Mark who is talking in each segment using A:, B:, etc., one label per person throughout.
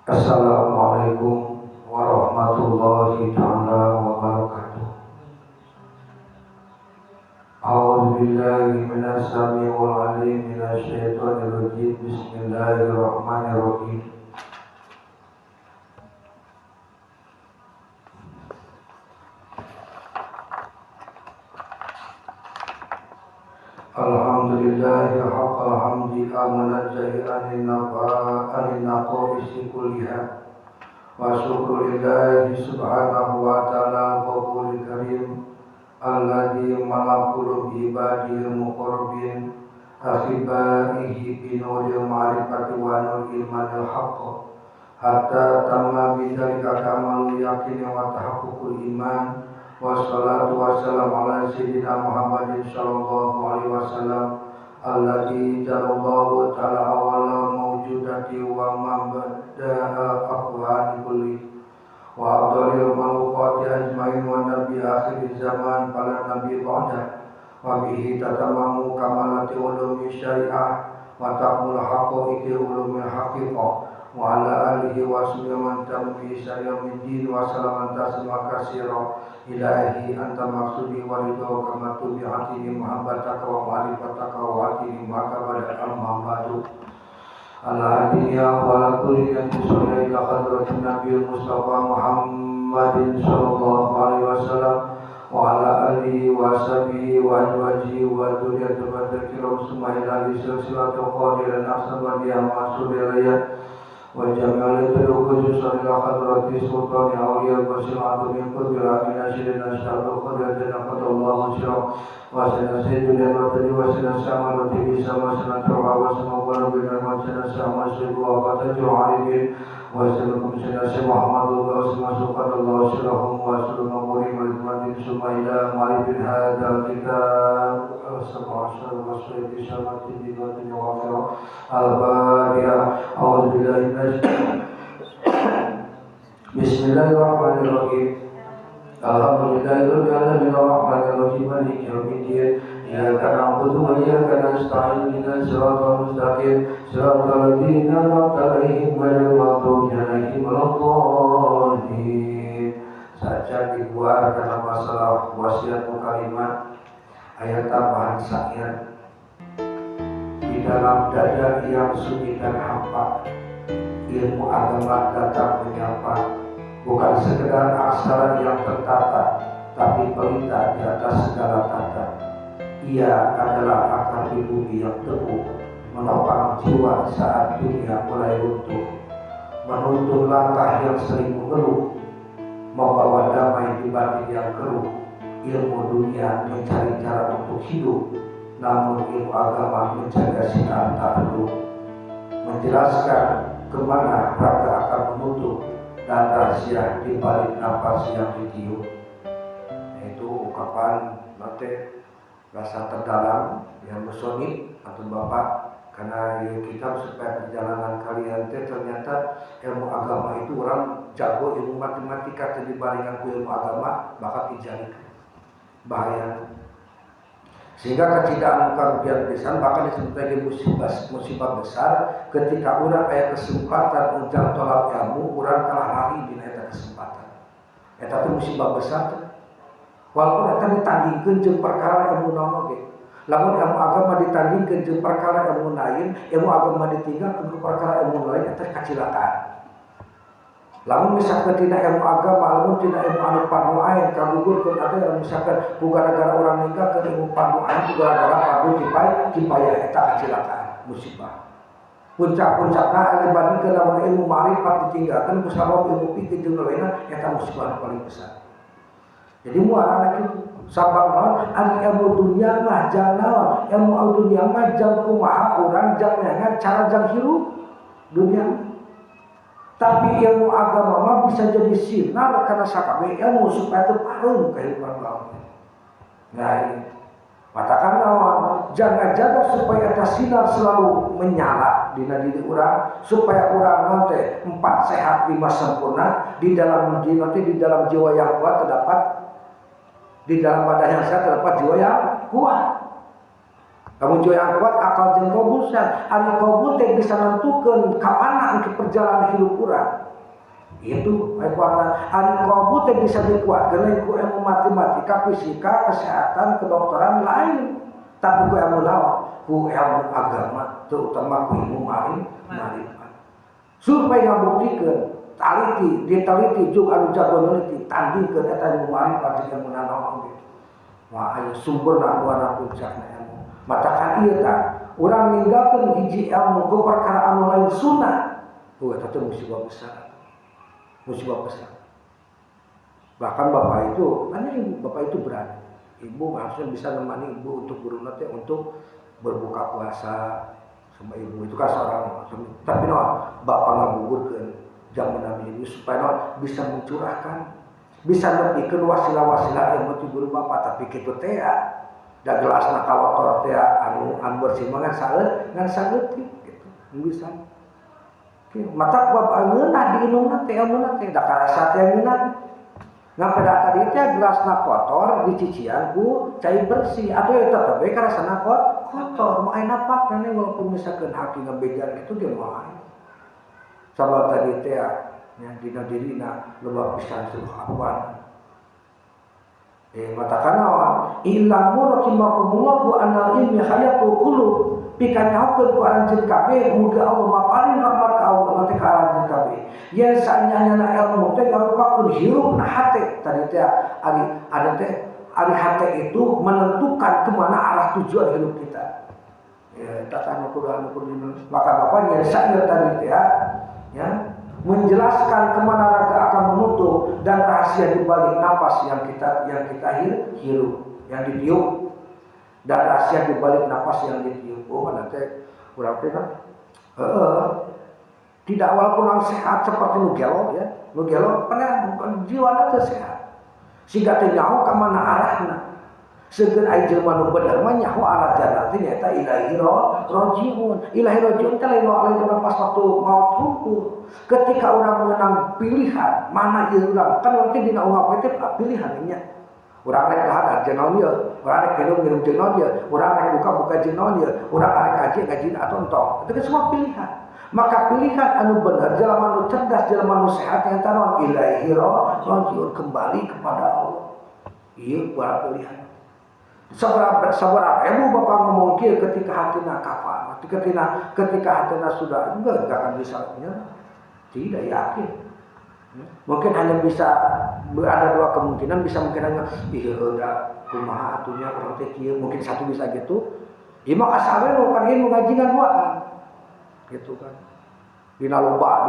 A: Assalamualaikum warahmatullahi ta'ala wabarakatuh. A'udzu billahi minas samiul alim minasyaitonir rajim. Bismillahirrahmanirrahim. Alhamdulillahi haqqal hamdi amunajjahi anin naqaisi kulliha wa syukru lillahi subhanahu wa ta'ala qabulil karim alladzi malakul ibadil muqarrabin akhibaihi binuril ma'rifati wa nuril imanil haqq hatta tamma bidzalika kamalul yaqini wa tahaqququl iman. Wassalatu wassalamu ala sayyidina Muhammadin sallallahu alaihi wasallam alladzi jalallahu ta'ala awwala mawjudati wa mabda'a aqwani kulli wa afdalil makhluqati ajmain wa nabi akhir zaman fala nabi ba'da wa bihi tatamamu kamalati ulumi syariah wa taqmul haqaiqi ulumil haqiqah wa ala alihi wa sahbihi man tabi'a syari'atin wa salaman taslima katsira. Ilahi anta maqsudi wa ridha kama tubi'atini muhabbataka wa ma'rifataka wa atini maka bada amma ba'du. Ala dunya wa ala kulli sholli ila hadratin nabiyil mustafa Muhammadin sallallahu alaihi wasallam wa ala alihi wa sahbihi wa azwajihi wa dzurriyyatihi wa dzikra summa ila silsilatil qadirin ahsan ya ma'sudiyya wa jami'al turuq sallallahu hadrati sultani awliya wa silatu min qudri amina syirina syarru qadratina qadallahu syirah wa sana sayyidina wa tadi wa sana sama wa tibi sama sana turha wa sama wa nabiyina wa sana sama syirah wa tajru alimin wa salakum sana Muhammadu wa sama qadallahu syirahum wa sallallahu alaihi wa sallam summa ila ma'rifin hadzal kitab sab'a wa sayyidi samati bi wa al-Fatihah. A'udzu billahi Bismillahirrahmanirrahim. Alhamdulillahirabbil alamin arrahmanirrahim maliki yaumiddin. Iyyaka na'budu wa iyyaka nasta'in ihdinas siratal mustaqim siratal ladzina an'amta 'alaihim ghairil maghdubi 'alaihim waladdallin. Saja dibuat karena masalah wasiat kalimat ayat tambahan syair di dalam dada yang sunyi dan hampa, ilmu agama datang menyapa, bukan sekedar aksara yang tertata, tapi pelita di atas segala tata. Ia adalah akar di bumi yang teguh, menopang jiwa saat dunia mulai runtuh, menuntun langkah yang sering mengeluh, membawa damai di batin yang keruh. Ilmu dunia mencari cara untuk hidup, namun ilmu agama menjaga sinar tak redup, menjelaskan kemana raga akan menutup dan rahasia di balik nafas yang ditiup. Itu ungkapan nanti rasa terdalam yang musonib atau bapak, karena kita supaya perjalanan kalian teh ternyata ilmu agama itu orang jago ilmu matematika teh dibandingkan ku ilmu agama bakal dijadikan bahaya. Sehingga kecidaan kerugian pisan bahkan disebut lagi musibah besar ketika orang aya kesempatan ujang tolak ilmu, orang kalah lari dina eta kesempatan. Eta teh musibah besar teh. Walaupun eta ditandingkeun jeung perkara ilmu naon oge. Lamun ilmu agama ditandingkeun jeung perkara ilmu lain, ilmu agama ditinggalkeun ku perkara ilmu lain eta kacilakaan. Lamun misalkan tina ilmu agama, lamun tina ilmu anu fardu ain kagugurkeun atuh misalkan ku gara-gara urang ninggalkeun ilmu fardu ain ku gara-gara fardu kifayah eta kacilakaan musibah. Puncak-puncakna aya dibandingkeun lamun ilmu ma'rifat ditinggalkeun ku sabab ilmu fikih jeung lainna eta musibah paling besar. Jadi muarana kitu sabab naon ari ilmu dunia mah jang naon, ilmu dunia mah jang kumaha urang jang neangan cara jang hirup dunia. Tapi ilmu agama mah bisa jadi sinar karena sakabeh ilmu supaya teu pareum kehidupan urang. Nah, ini matakan naon, jangan jaga supaya eta sinar selalu menyala dina diri urang, supaya urang nanti 4 sehat 5 sempurna di dalam nanti di dalam jiwa yang kuat terdapat, di dalam badan yang sehat terdapat jiwa yang kuat. Lamun jiwa yang kuat akal jeung qalbu sehat. Ari qalbu teh bisa nentukeun ka mana engke perjalanan hidup urang. Itu kekuatan. Ari qalbu teh bisa dikuatkeun lain ku ilmu matematika, fisika, kesehatan, kedokteran lain. Tapi ku ilmu naon? Ku ilmu agama, terutama ku ilmu marifat. Supaya ngabuktikeun, taliti, diteliti juga anu jago neliti, tandingkeun eta ilmu marifat jeung ilmu nanaon oge. Wah, aya sumberna warna puncakna ilmu. Matakan ieu tah, urang ninggalkeun hiji ilmu ku perkara anu lain sunnah. Oh, eta teh musibah besar. Musibah besar. Bahkan bapak itu, mana ibu, bapak itu berani. Ibu harusnya bisa nemani ibu untuk guru teh untuk berbuka puasa sama ibu itu kan seorang, tapi no, bapak ngagugurkeun zaman Nabi ibu supaya no, bisa mencurahkan, bisa nepikeun wasilah-wasilah ilmu ti guru bapak, tapi kitu teh ya da gelasna kalotor teh anu anu bersih mah ngan saeutik gitu bisa. Oke, mata bapak ngeunah diinumna teh ilmuna teh da karasa teh ngeunah. Ngan pada tadi teh gelasna kotor dicician ku cai bersih atau ya tetep we karasana kotor mau aya napak walaupun misalkan haki ngebejan gitu ge moal aya. Sabab tadi teh ya dina dirina loba pisan suruh awan. Matakan naon? Ilamu rahimakumullah wa anal ilmi hayatul qulub. Pikanyahokeun ku aranjeun kabeh muga Allah maparin rahmat ka Allah nanti ka aranjeun kabeh. Yen sanyana ilmu teh ngarupakeun hirupna hate. Tadi teh ari ada teh ari hate itu menentukan kemana arah tujuan hidup kita. Ya, tata kudu anu kudu maka bapak yen saeur tadi teh ya menjelaskan kemana raga akan menutup dan rahasia di balik napas yang kita hirup, yang ditiup, dan rahasia di balik napas yang ditiup. Oh, nanti kurang kan? Tidak walaupun orang sehat seperti nu gelo ya, nu gelo pernah bukan jiwa teh sehat. Sehingga teh nyaho ka mana arahna. Seugeun aya jelema nu bener mah nyaho arah jalan teh nyaeta ilaihi rajiun. Ilaihi rajiun teh lain lain urang pas waktu maut hungkul. Ketika orang menang pilihan mana ieu urang kan urang teh dina unggal poe teh pilihan nya. Urang rek dahar jeung naon ieu, urang rek minum minum jeung naon ieu, urang rek buka buka jeung naon ieu, urang rek ngaji ngaji atau entong. Itu kan semua pilihan. Maka pilihan anu bener jelema nu cerdas, jelema nu sehat yang naon ilaihi rajiun, kembali kepada Allah. Ieu buat pilihan. Sabaraha sabaraha ribu bapak ngomong kieu ketika hatina kafar, ketika ketika hatina sudah enggak akan bisa ya. Tidak yakin. Mungkin hanya bisa ada dua kemungkinan, bisa mungkin hanya iya udah kumaha atunya urang teh kieu, mungkin satu bisa gitu. Ieu mah kasare kan ieu ngaji ngan duaan. Gitu kan. Dina loba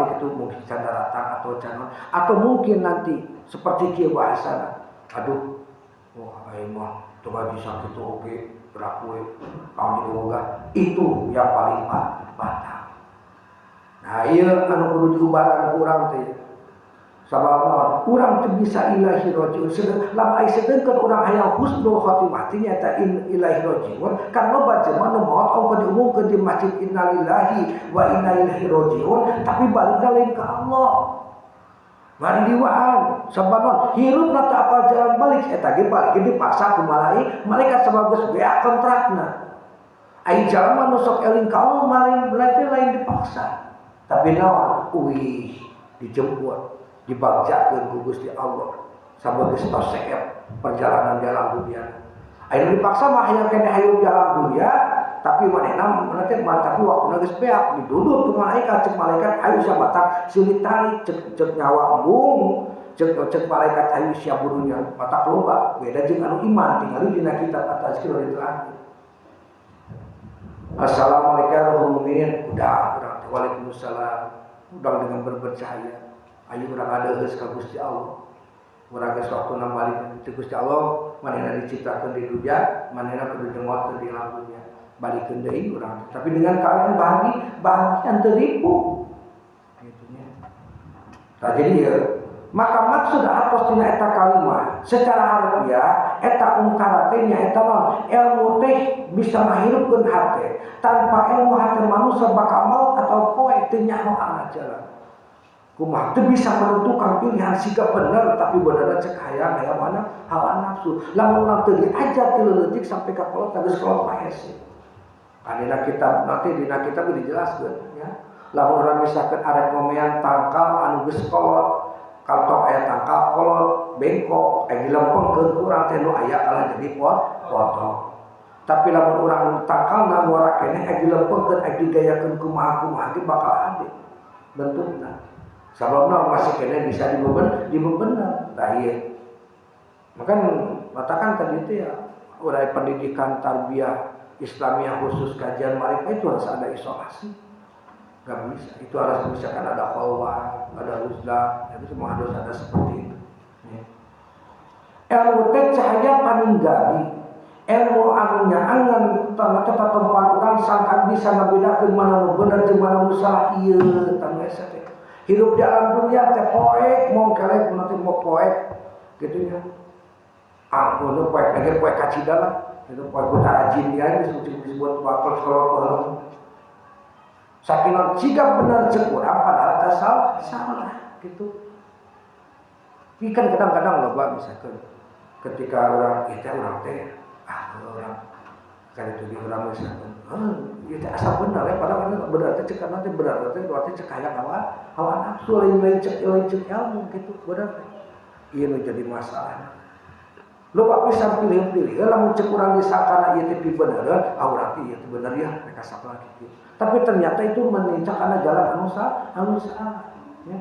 A: teh kitu mungkin can datang atau can atau mungkin nanti seperti kieu bahasana. Aduh, wah aing mah teu ngaji sakitu oge berak we kaum jadi ogah. Itu yang paling batal. Nah, ieu anu kudu diubaran ku urang teh. Sabab naon? Urang teu bisa ilaihi rajiun. Lamun aya sedengkeun urang hayang husnul khotimah teh nyaeta ilaihi rajiun, kan loba jelema nu maot ongkoh diumumkeun di masjid innalillahi wa inna ilaihi rajiun, tapi balikna lain ka Allah. Mari diwaan, sabab naon? Hirupna teu apal jalan balik, eta ge balik ge dipaksa ku malaikat sabab geus beak kontrakna. Ai jalma nu sok eling ka Allah lain lain dipaksa. Tapi naon? Uih, dijemput, dibagjakeun ku Gusti Allah. Sabab geus tos seep perjalanan dalam dunia. Ayeuna dipaksa mah hayang keneh hayu dalam dunia, tapi manehna teh tapi waktuna geus beak didudut ku malaikat, cek malaikat hayu sia matak silih tarik, cek cek nyawa embung, cek cek malaikat hayu sia burunya matak loba beda jeung anu iman tingali dina kitab at-tazkirah terakhir. Assalamualaikum warahmatullahi wabarakatuh. Udah, urang teh waalaikumsalam. Udah dengan berpercaya. Ayo urang adeuheus ka Gusti Allah. Urang geus waktuna balik ti Gusti Allah, manehna diciptakeun di dunia, manehna kudu dengotkeun di alam dunia. Balikeun deui urang. Tapi dengan kalian bahagia, bahagia teu ripuh. Gitu nya. Nah, jadi ya, maka maksud atos dina eta kalimat secara harfiah eta ungkara teh nyaeta naon? Ilmu teh bisa ngahirupkeun hate. Tanpa ilmu hate manusia bakal maut atau poe teu nyaho arah jalan. Kumaha teu bisa menentukan pilihan sikap bener tapi benerna cek hayang hayang mana hawa nafsu. Lamun urang teu diajar ti leutik sampai ka kolot geus kolot mah hese. Kan dina kitab nanti dina kitab dijelaskeun ya. Lamun urang misalkan arek ngomean tangkal anu geus kolot, kaltok aya tangkal kolot bengkok aya dilempengkeun ku urang teh nu aya kalah jadi potong. Tapi lamun urang tangkalna ngora keneh aya dilempengkeun aya digayakeun kumaha-kumaha ge bakal ade bentukna. Sababna masih kene bisa dibebener. Tah ieu. Maka katakan tadi itu ya, urai pendidikan tarbiyah Islamiyah khusus kajian ma'rifah itu harus ada isolasi. Gak bisa. Itu harus misalkan ada khalwat, ada uzlah, itu semua harus ada seperti itu. Ya. Ilmu teh cahaya paninggali. Ilmu anu nyaangan tata tempat urang sangkan bisa ngabedakeun mana nu bener jeung mana nu salah ieu tah teh. Hidup di alam dunia teh poek mongkelek nanti mau poek gitu ya. Ah, nu poek lagi poek kacida lah. Itu poek utara jin ya disebut wakil sekolah. Sakinon jika benar cek urang padahal teh salah gitu. Ini kan kadang-kadang loba misalkan ketika orang itu orang teh ah orang kan itu di orang misalkan itu asal benar ya padahal kan benar teh cek nanti benar teh berarti cek hayang hawa hawa nafsu lain-lain cek ilmu gitu benar teh ieu nu jadi masalah. Loba pisan pilih-pilih lamun cek urang disangkana ieu teh bener ah urang teh ieu teh bener ya mereka salah gitu. Tapi ternyata itu menincak kana jalan anu salah ya.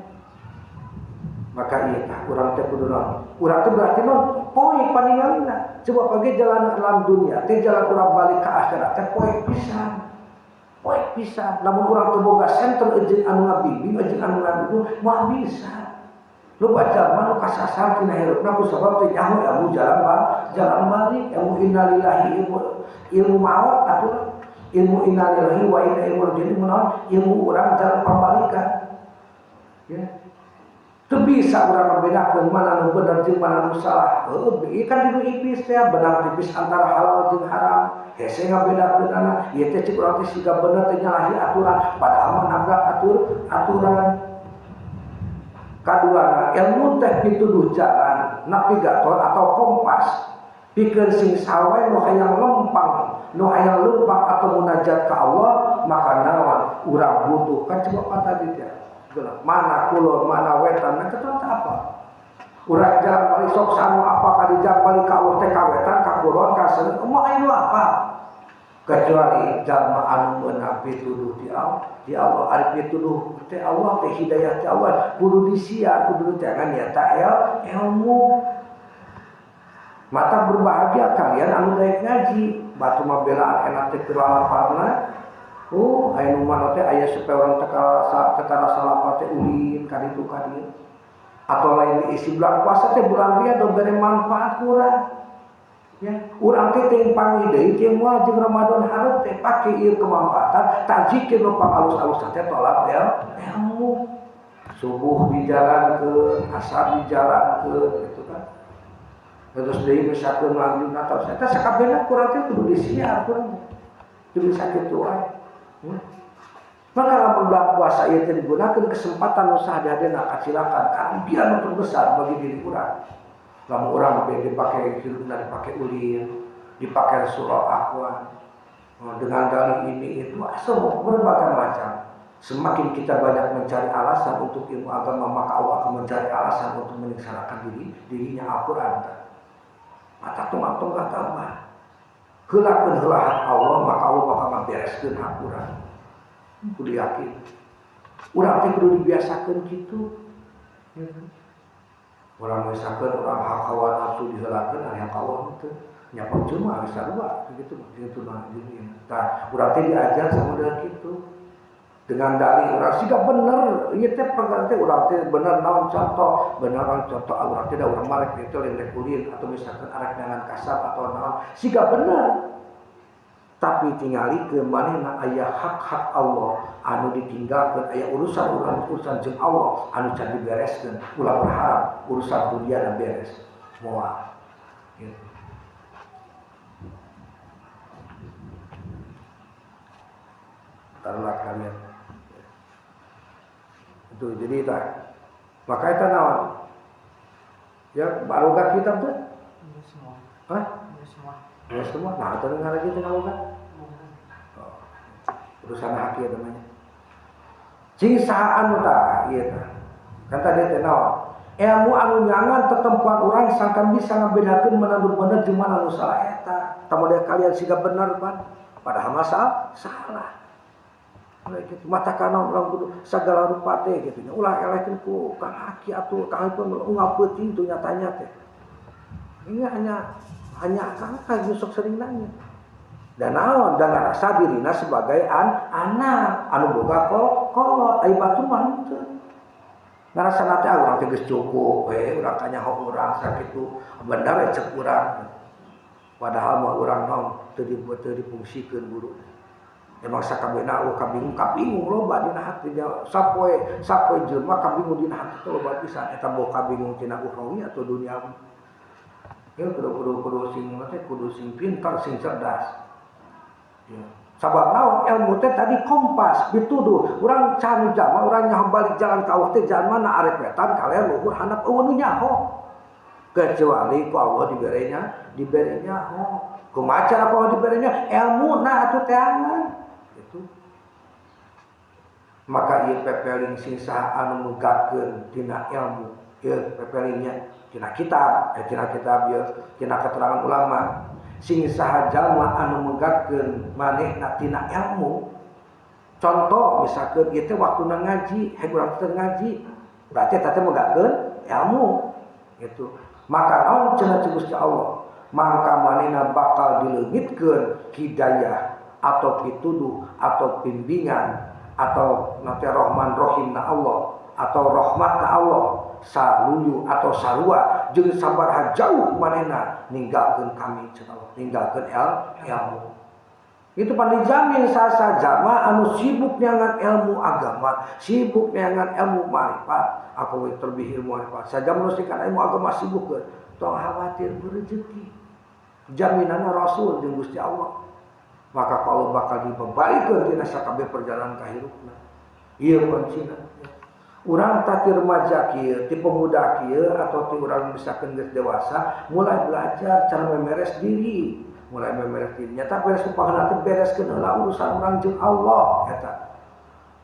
A: Maka ieu tah urang teh kudu naon? Urang teh berarti naon? Poe paningalina. Coba pagi jalan alam dunia teh jalan urang balik ke akhirat teh poe pisan. Poe pisan. Lamun urang teu boga senter jeung anu ngabimbing jeung anu ngabimbing moal bisa. Lu baca mah nu kasasar tina hirupna ku sabab teh nyaho ilmu jalan jalan balik, ilmu innalillahi ilmu maut atuh ilmu innalillahi wa inna ilaihi raji'un naon? Ilmu urang jalan pambalikan. Ya. Teu bisa urang membedakeun mana nu bener jeung mana nu salah. Heuh, ieu kan dinu iblis teh benang tipis antara halal jeung haram. Hese ngabedakeunana, ieu teh cek urang teh siga bener teh nyalahi aturan, padahal mah nabrak aturan. Kaduana, ilmu teh pituduh jalan, navigator atau kompas. Pikeun sing sawe nu hayang lempang, nu hayang lempang atau munajat ka Allah, maka naon urang butuh kan coba tadi teh. Mana kulon, mana wetan, nah itu apa? Urang jalan balik sok sanu apa kali jalan balik ka Allah teh ka wetan, ka kulon, ka seun, moal anu apa? Kecuali jalma anu meunang pituduh ti Allah, ari pituduh teh Allah teh hidayah ti Allah, kudu disiar, kudu jangan nyata ilmu. Mata berbahagia kalian anu daek ngaji, batu mah belaan enak teh keur lalaparna. Oh, aya nu mana teh aya supaya urang teu karasa lapar teh ulin ka ditu ka dieu. Atau lain diisi bulan puasa teh bulan riyadh bere manfaat kurang. Ya, urang teh teuing panggih deui jeung moal jeung Ramadan hareup teh pake ieu kemanfaatan tazikir nu pangalus-alus teh tolak ilmu. Subuh dijalankeun, asar dijalankeun gitu kan. Terus deui misalkeun maghrib atau eta sakabehna kurang teh kudu disiar kurang. Kudu sakitu wae. Maka lamun bulan puasa ieu teh digunakeun kesempatan nu sahade-hadena kacilakan karugian nu terbesar bagi diri urang. Lamun urang dipake hirupna dipake ulin, dipake surah aqwa dengan dalih ini itu semua berbagai macam. Semakin kita banyak mencari alasan untuk ilmu agama, maka Allah akan mencari alasan untuk menyengsarakan dirinya Al-Qur'an. Mata tong-tong tambah. Heulakeun heula hak Allah, maka Allah bakal ngabereskeun hak urang. Kudu yakin. Urang teh kudu dibiasakeun kitu. Ya. Urang misalkeun urang hak hawa nafsu diheulakeun ari hak Allah teu. Nya percuma geus sarua kitu mah kitu mah jeung ieu. Tah, urang teh diajar samodel kitu. Dengan dalih urang siga bener, ieu teh perkara teh urang teh bener naon contoh, bener naon contoh urang teh da urang mah rek ieu lain rek ulin atau misalkan arek neangan kasab atau naon, siga bener. Tapi tingalikeun manehna aya hak-hak Allah anu ditinggalkeun, aya urusan urang urusan jeung Allah anu can dibereskeun, ulah berharap urusan dunia beres. Moal. Gitu. Taruhlah kalian. Itu jadi tah. Maka eta naon? Ya baroga kitab teh?
B: Semua.
A: Hah?
B: Semua.
A: Ya semua. Nah, atuh ngaraji teh ngaboga. Oh. Urusan hak ieu namanya. Cing saha anu tah ieu tah. Kan tadi teh naon? Ilmu anu nyangan tetempuan urang sangkan bisa ngabedakeun mana nu bener jeung mana nu salah eta. Tah model kalian siga bener pan. Padahal masalah salah. Gitu. Mata kana urang kudu sagala rupa teh gitu nya. Ulah elehkeun ku Kang Aki atuh Kang Aki pun unggal peuting tuh nyatanya teh. Ini hanya hanya Kang Aki sok sering nanya. Dan naon dan ngarasa dirina sebagai anak anu boga kolot ai batur mah henteu. Ngarasa teh urang teh geus cukup we urang kanyaho urang sakitu bener cek urang. Padahal mah urang naon teu dipungsikeun guru. Emang sakabehna eueuh kabingung kabingung loba dina hati sapoe sapoe jelema kabingung dina hati teh loba pisan eta boh kabingung tina ukhrawi atau duniawi. Ya kudu kudu kudu sing teh kudu sing pintar sing cerdas. Ya. Sabab naon ilmu teh tadi kompas pituduh urang canu jama urang nyaho balik jalan ka Allah teh jalan mana arek wetan kaler luhur handap eueuh nu nyaho. Kecuali ku Allah diberenya dibere nyaho. Kumaha cara ku Allah diberenya ilmu na atuh teangan. Itu. Maka ieu pepeling sing saha anu megatkeun tina ilmu ieu pepelingnya tina kitab tina kitab ieu tina keterangan ulama sing saha jalma anu megatkeun manehna tina ilmu. Contoh misalkeun ieu teh waktuna ngaji heg urang teh ngaji berarti eta teh megatkeun ilmu gitu. Maka naon cenah Gusti Allah mangka manehna bakal dileungitkeun hidayah atau pituduh atau bimbingan atau nanti Rahman Rahim na Allah atau rahmat na Allah saluyu atau sarua jeung sabaraha jauh manehna ninggalkeun kami cenah Allah ninggalkeun ilmu. Itu pan dijamin sasa jama anu sibuk neangan ilmu agama, sibuk neangan ilmu marifat, aku terlebih ilmu marifat. Saja menusikan ilmu agama sibuk ke, tong khawatir berezeki. Jaminanna Rasul jeung Gusti Allah. Maka kalau bakal dibebalikeun dina sakabeh perjalanan kahirupna. Ieu kuncina. Urang tati remaja kieu, ti pemuda kieu atau ti urang misalkan geus dewasa, mulai belajar cara memeres diri. Mulai memeres diri. Nyata beres pahala teh bereskeun heula urusan urang jeung Allah eta.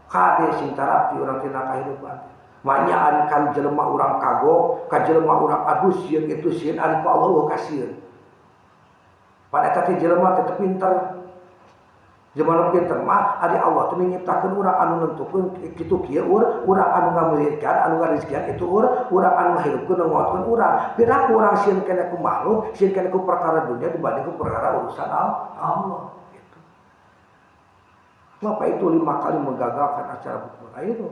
A: Kade sing tarapti urang tina kahirupan. Manya ari kan jelema urang kagok, ka jelema urang aduh sieun itu sieun ari ku Allah kasieun. Pan eta teh jelema teh teu pinter. Jelema pinter mah ari Allah teh nyiptakeun urang anu nentukeun kitu kieu urang anu ngamilikeun anu ngarizkian itu urang anu ngahirupkeun nu nguatkeun urang. Piraku urang sieun keneh ku makhluk, sieun keneh ku perkara dunia dibanding ku perkara urusan Allah gitu. Bapak itu 5 kali menggagalkan acara bukber itu.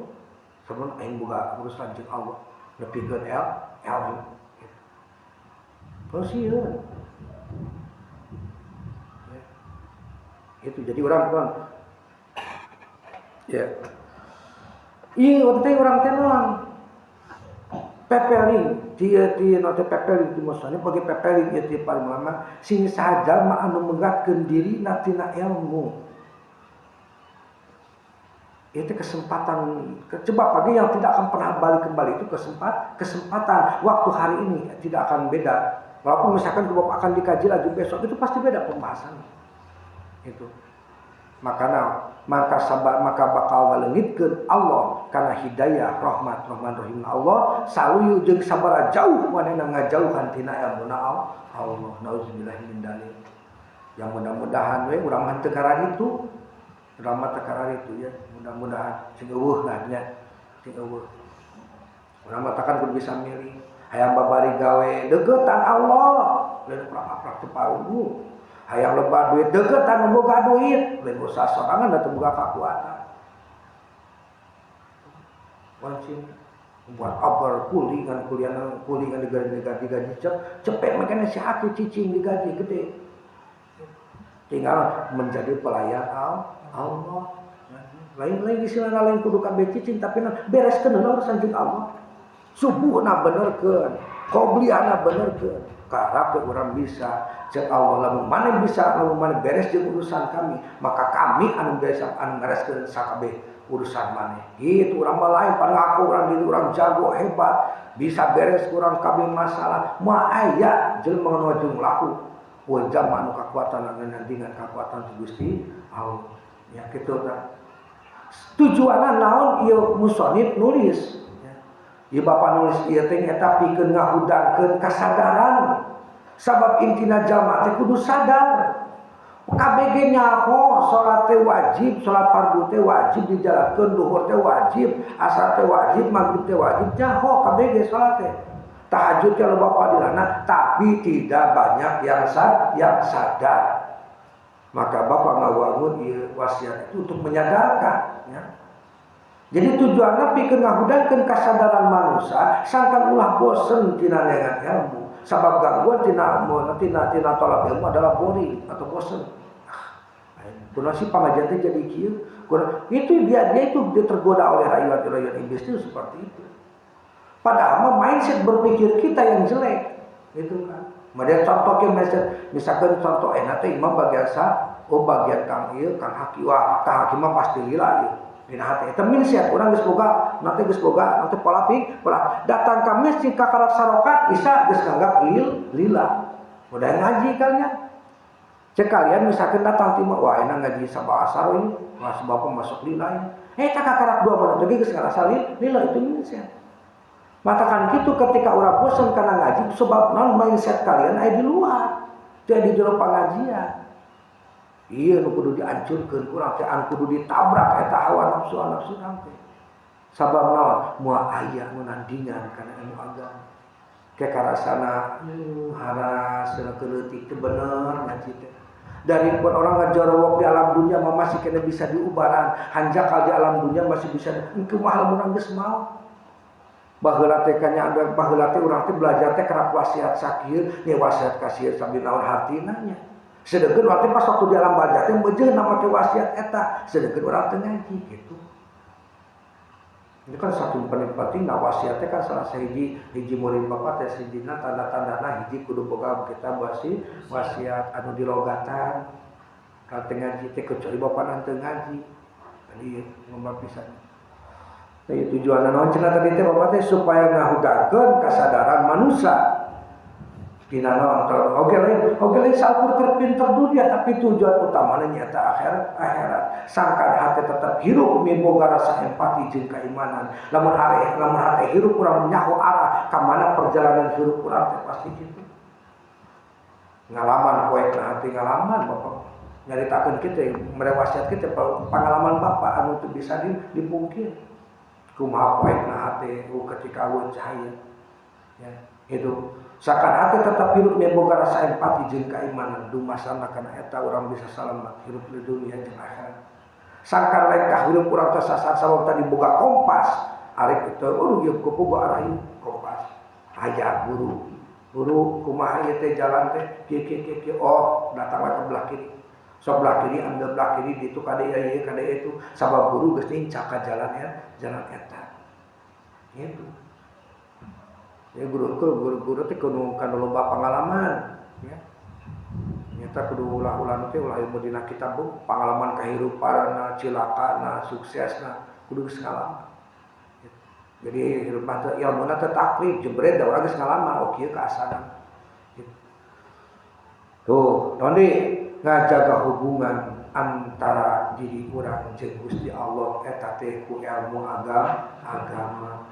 A: Sebelum aing boga urusan jeung Allah nepikeun ilmu gitu. Terus sieun. Itu jadi orang kan ya iya waktu itu orang teh naon pepeling dia dia nanti pepeling di masanya bagi pepeling ya dia paling lama sing saja mah anu megatkeun diri tina ilmu itu kesempatan coba pagi yang tidak akan pernah balik kembali itu kesempatan waktu hari ini tidak akan beda walaupun misalkan bapak akan dikaji lagi besok itu pasti beda pembahasannya. Itu makana maka sabar maka bakal ngaleungitkeun Allah karena hidayah rahmat rahman rahim Allah saluyu jeung sabaraha jauh manehna ngajauhan tina ilmuna Allah. Nauzubillah min dzalik. Yang mudah-mudahan we urang mah teu kararitu, urang mah teu kararitu ya, mudah-mudahan sing eueuh lah nya, sing eueuh. Urang mah takan kudu bisa milih hayang babari gawe deuketan Allah lain prak-prak teu parugu. Hayang loba duit deuketan boga duit lain usaha sorangan da teu boga kakuatan. Wancin buat apa kuli kan kuliah kuli kan digaji cepet makanya si haki cicing digaji gede. Tinggal menjadi pelayan Allah. Lain-lain di sini lain kudu kabeh cicing tapi bereskeun heula urusan jeung Allah. Subuhna benerkeun, qobliyahna benerkeun. Karena orang bisa cek Allah lamun mana bisa lamun mana beres jeung urusan kami maka kami anu beres anu ngareskeun sakabeh Urusan maneh. Gitu urang mah lain pan ngaku urang diri urang jago hebat, bisa beres urang kabeh masalah. Moal aya jelema nu jeung laku. Eueuh jalma anu kakuatan nandingan kakuatan ti Gusti Allah. Ya kitu tah. Tujuanna naon ieu musonif nulis? Ieu bapak nulis ieu teh nyata pikeun ngahudangkeun kasadaran. Sabab intina jalma teh kudu sadar. KBG nyaho salat teh wajib, salat fardu teh wajib dijalankeun, duhur teh wajib, asar teh wajib, maghrib teh wajib, nyaho KBG salat teh. Tahajud teh loba fadilahna, tapi tidak banyak yang sadar. Maka bapak ngawangun ieu wasiat itu untuk menyadarkan ya. Jadi tujuannya pikeun ngahudangkeun kasadaran manusia sangkan ulah bosen tina neangan ilmu. Sabab gangguan tina tina tina tolak ilmu adalah boring atau bosen. Kunaon sih pangajian teh jadi kieu? Itu dia dia itu dia tergoda oleh rayuan-rayuan iblis itu seperti itu. Padahal mah mindset berpikir kita yang jelek, gitu kan. Kemudian contoh ke mindset, misalkan contoh enak teh imam bagian sa, oh bagian kang ieu, kang haki, wah kang haki mah pasti lila ieu. Dina hati eta mindset urang geus boga, nanti geus boga, nanti pola pik, pola datang ka masjid ka karak sarokat isa geus nganggap lila. Udah ngaji kalian. Cek kalian misalkan datang timur, wah enak ngaji sabah asar ini, wah sebab masuk lila ini. Eh tak karak 2 menit lagi geus ngarasa lila itu mindset. Matakan gitu ketika orang bosan karena ngaji sebab non mindset kalian aya di luar, teu di jero pengajian. Iya nu kudu dihancurkeun kurang teh anu kudu ditabrak eta hawa nafsu nafsu teh. Sabab naon? Moal aya nu nandingan kana ilmu agama. Ke karasana haras leutik teu bener ngaji teh. Dari pun orang ngajorowok di alam dunia mah masih kena bisa diubaran, hanjakal di alam dunia masih bisa engke mah lamun geus maot. Baheula teh kanya ada baheula teh urang teh belajar teh kerap wasiat sakieu, nya wasiat ka sieun sambil naon hartina nya. Sedengkeun urang teh pas waktu di alam barzah teh meujeuh nama teh wasiat eta, sedengkeun urang teh ngaji gitu. Ini kan satu paling penting nah wasiat teh kan salah sahiji hiji murid bapak teh sijina tanda-tandana hiji kudu boga kita wasiat anu dilogatan. Ka teh ngaji teh kecuali bapak nanti ngaji. Tadi ngomong pisan. Jadi tujuan naon cenah tadi teh bapak teh supaya ngahudangkeun kasadaran manusia. Dina naon oge lain saukur keur pinter dunia tapi tujuan utamana nyata akhirat. Sangkan hati tetap hirup miboga rasa empati jeung keimanan. Lamun are lamun hati hirup urang nyaho arah ka mana perjalanan hirup urang teh pasti kitu. Ngalaman poek hati ngalaman bapak. Nyaritakeun kitu mere wasiat kitu pengalaman bapak anu teu bisa dipungkir. Kumaha poek na hati ketika eueuh cahaya. Ya, itu. Sakan hati tetap hirup miboga rasa empati jeung keimanan dumasana kana eta urang bisa salamat hirup di dunia jeung akhirat. Sangkan lain ka hirup urang tersasar sabab tadi boga kompas. Arek itu aduh ieu kupu arah ieu kompas. Aya guru. Guru kumaha ieu teh jalan teh kieu kieu kieu kieu oh datanglah ke belah kiri. Sok belah kiri ambil belah kiri ditu kade ieu kade itu sabab guru geus nincak ka jalan jalan eta. Gitu. Ya guru-guru teh kudu kana loba pengalaman ya. Nyata kudu ulah-ulah teh ulah ilmu dina kitab pengalaman kahirupanna, cilakana, suksesna kudu geus ngalaman. Jadi hirup mah teh ilmuna teh taklif jebret da urang geus ngalaman oh kieu kaasanan. Gitu. Tuh, Nondi ngajaga hubungan antara diri urang jeung Gusti Allah eta teh ku ilmu agama.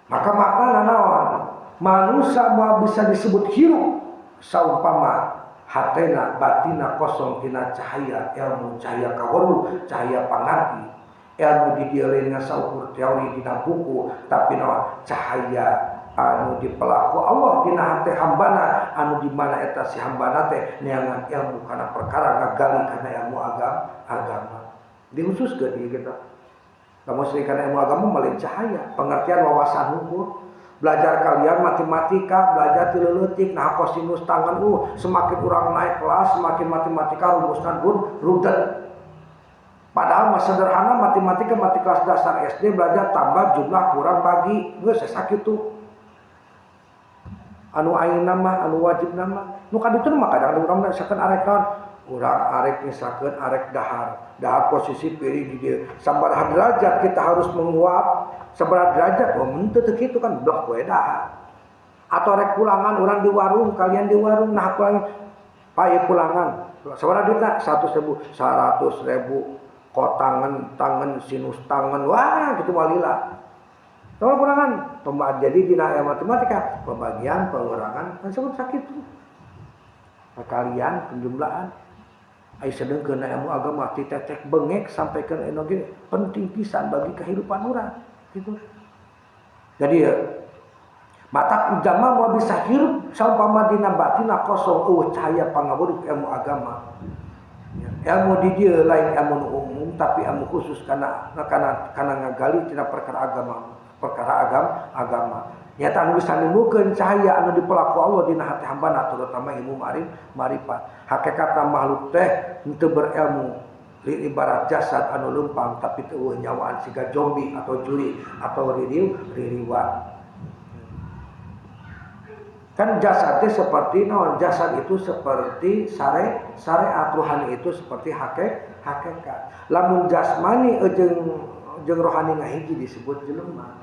A: Maka makna naon? Manusia moal bisa disebut hirup saumpama hatena batina kosong tina cahaya ilmu, cahaya kaweruh, cahaya pangarti. Ilmu di dieu lain saukur teori dina buku, tapi naon cahaya anu dipelaku Allah dina hate hambana anu di mana eta si hambana teh neangan ilmu kana perkara ngagali kana ilmu agama. Dikhususkeun ieu kita. Lamun sering kana ilmu agama malin cahaya, pengertian wawasan hukum. Belajar kalian matematika, belajar ti leutik, nah kosinus tangan semakin urang naik kelas, semakin matematika rumusna rudet. Padahal mah sederhana matematika mati kelas dasar SD belajar tambah jumlah kurang bagi, geus sakitu. Anu ayeuna mah anu wajib mah. Nu kaditu mah kadang urang mah misalkan arek naon, Urang arek misalkan arek dahar, dahar posisi piring di dieu. Sabaraha derajat kita harus menguap, sabaraha derajat, oh henteu teu kitu kan blok we dahar. Atau rek pulangan urang di warung, kalian di warung, nah pulangan, Pak ieu pulangan. Sabaraha duitna? 100.000, 100.000. Kotangan, tangan, sinus tangan, wah gitu walila. Tolong kurangan, jadi dina matematika pembagian, pengurangan, kan sebut sakit tuh. Perkalian, penjumlahan. Ai sedengkeun ilmu agama ti tetek bengek sampai ke eno ge penting pisan bagi kehidupan urang gitu. Jadi ya, matak jalma mau bisa hirup saumpama dina batina kosong eueuh cahaya pangaweruh ilmu agama. Ya, ilmu di dieu lain ilmu nu umum tapi ilmu khusus kana kana kana ngagali tina perkara agama, perkara agama. Nyata anu bisa nimbulkeun cahaya anu dipelaku Allah dina hati hambana terutama ilmu marifat. Hakikatna makhluk teh henteu berilmu li ibarat jasad anu leumpang tapi teu eueuh nyawaan siga zombie atau juri atau ririwa. Kan jasad teh seperti naon? Jasad itu seperti syariat, rohani itu seperti hakikat. Lamun jasmani jeung jeung rohani ngahiji disebut jelema.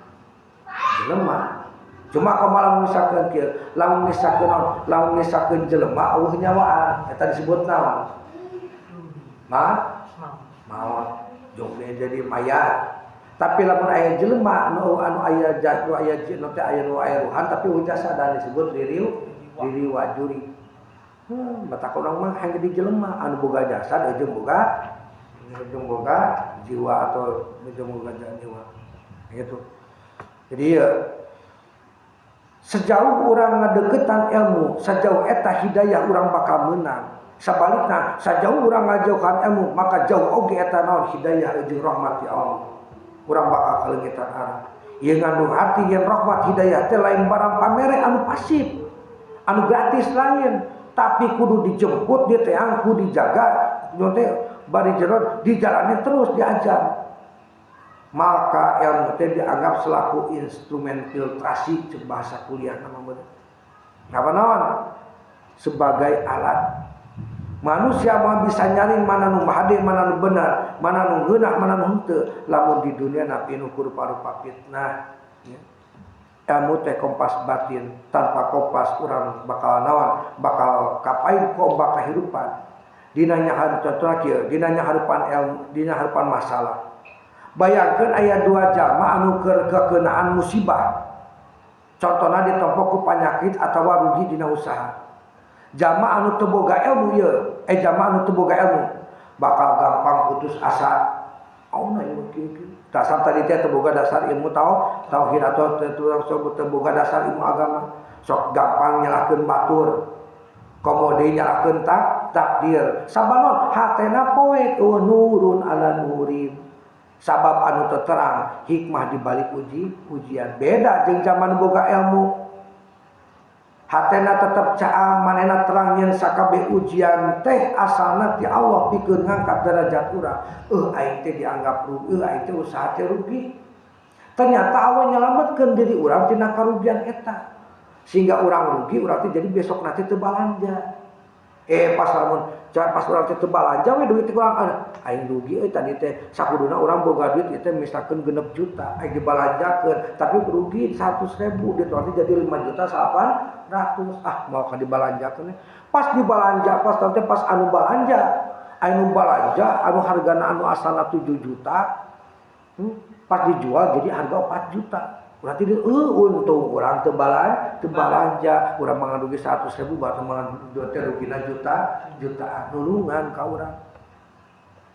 A: Jelema. Cuma kalau lamun misalkan kieu, lamun misalkan naon? Lamun misalkan jelema eueuh nyawaan, eta disebut naon? Ma? Maot. Jombe jadi mayat. Tapi lamun aya jelema nu anu aya nu aya nu teh aya nu aya ruhan tapi eueuh jasadan disebut ririwa juri. Matak urang mah hayang jadi jelema anu boga jasad jeung boga jiwa atau jeung boga jiwa. Gitu. Jadi ya, sejauh urang ngadeukeutan ilmu, sejauh eta hidayah urang bakal meunang. Sabalikna, sejauh urang ngajauhan ilmu, maka jauh oge eta naon hidayah jeung rahmat ti Allah. Urang bakal kaleungitan arah. Ieu ngandung arti yen rahmat hidayah teh lain barang pamere anu pasif, anu gratis lain, tapi kudu dijemput, diteang, kudu dijaga, nu teh bari jero dijalani terus diajar. Maka ilmu teh dianggap selaku instrumen filtrasi cek bahasa kuliah nama bener. Apa naon? Sebagai alat. Manusia mah bisa nyaring mana nu hade, mana nu benar, mana nu ngeunah, mana nu henteu. Lamun di dunia napi nu rupa-rupa fitnah. Ya. Ilmu teh kompas batin, tanpa kompas urang bakal naon, bakal kapain ku ombak kehidupan. Dina nyaharupan contohna kieu, dina nyaharupan ilmu, dina harupan masalah. Bayangkeun aya dua jalma anu keur kekenaan musibah. Contohna ditempo ku panyakit atawa rugi dina usaha. Jalma anu teu boga ilmu ieu, jalma anu teu boga ilmu bakal gampang putus asa. Auna ieu kieu kieu. Dasar tadi teh teu boga dasar ilmu tauhid atau teu boga dasar ilmu agama. Sok gampang nyalahkeun batur. Komo deui nyalahkeun takdir. Sabanon hatena poek eueuh nurun ala nurin. Sabab anu terang hikmah di balik ujian. Beda jeung zaman boga ilmu. Hatena tetep caam, manehna terang yen sakabeh ujian teh asalna ti Allah pikeun ngangkat derajat urang. Aing teh dianggap rugi, aing teh usaha teh rugi. Ternyata Allah nyelametkeun diri urang tina karugian eta. Sehingga urang rugi, urang teh jadi besok nanti teu balanja. Pas lamun pas urang teh teu balanja we duit teh kurang, aing rugi euy tadi teh sakuduna urang boga duit ieu teh misalkeun 6 juta aing dibalanjakeun tapi rugi 100.000 duit urang teh jadi 5.800.000. Ah mau ka dibalanjakeun pas dibalanja pas teh pas anu balanja anu balanja anu hargana anu asalna 7 juta, pas dijual jadi harga 4 juta. Berarti dia, untung urang teu balanja, urang mah rugi 100.000 batu mah teh rugina jutaan nulungan ka urang.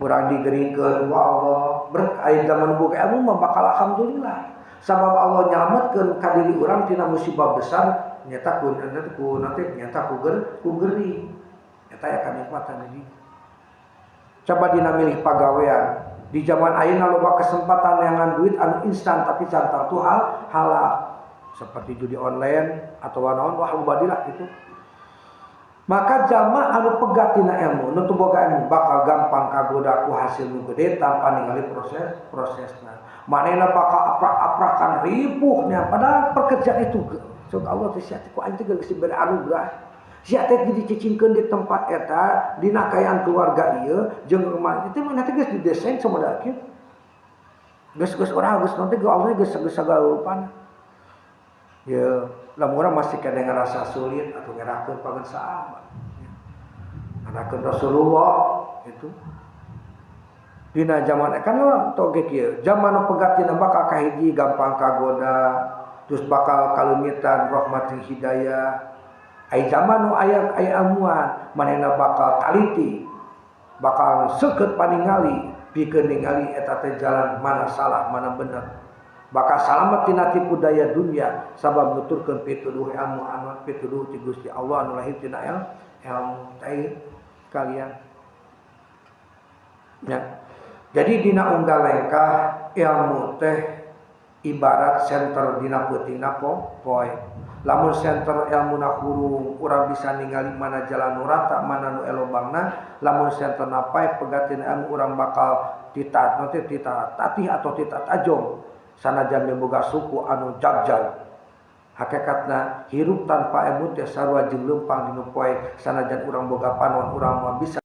A: Urang digeringkeun ku Allah, aya zaman boga ilmu mah bakal alhamdulillah. Sabab Allah nyalametkeun ka diri urang tina musibah besar nyata ku nanti ku nanti nyata ku ger, ku gering. Eta ya kanikmatan jadi. Coba dina milih pagawean. Di zaman ayeuna loba kesempatan neangan duit anu instan tapi can tangtu halal seperti judi online atau naon wah loba lah gitu. Maka jalma anu pegat tina ilmu, nu teu boga ilmu bakal gampang kagoda ku hasil nu gede tanpa ningali prosesna. Manehna bakal aprak-aprakan ripuhnya padahal pekerjaan itu sok Allah teh sia ku aing teh geus diberi anugerah. Sia teh dicicingkeun di tempat eta dina kaayaan keluarga ieu jeung itu mah nanti geus didesain sama da kieu. Geus geus urang geus nanti Allah geus geus sagala rupana. Ya, lamun urang masih keneh ngerasa sulit atau ngerakeun pangan sahabat. Ngerakeun Rasulullah itu dina zaman kan toge kieu, zaman nu pegatina bakal kahiji gampang kagoda, terus bakal kaleumitan rahmat jeung hidayah. Ai zaman nu aya aya ilmuan, manehna bakal taliti, bakal seukeut paningali pikeun ningali eta teh jalan mana salah mana bener, bakal salamet tina tipu daya dunia sabab nuturkeun pituduh ilmu anu pituduh ti Gusti Allah anu lahir tina ilmu teh kalian ya. Jadi dina unggal lengkah ilmu teh ibarat senter dina peutingna poe. Lamun senter ilmu na hurung, urang bisa ningali mana jalan nu rata, mana nu elobangna. Lamun senter na paeh, pegatin ilmu, urang bakal tita nanti tita tatih atau tita tajong sanajan boga suku anu jagjag. Hakikatna hirup tanpa ilmu teh sarua jeung leumpang dinu poe. Sanajan urang boga panon, urang moal bisa.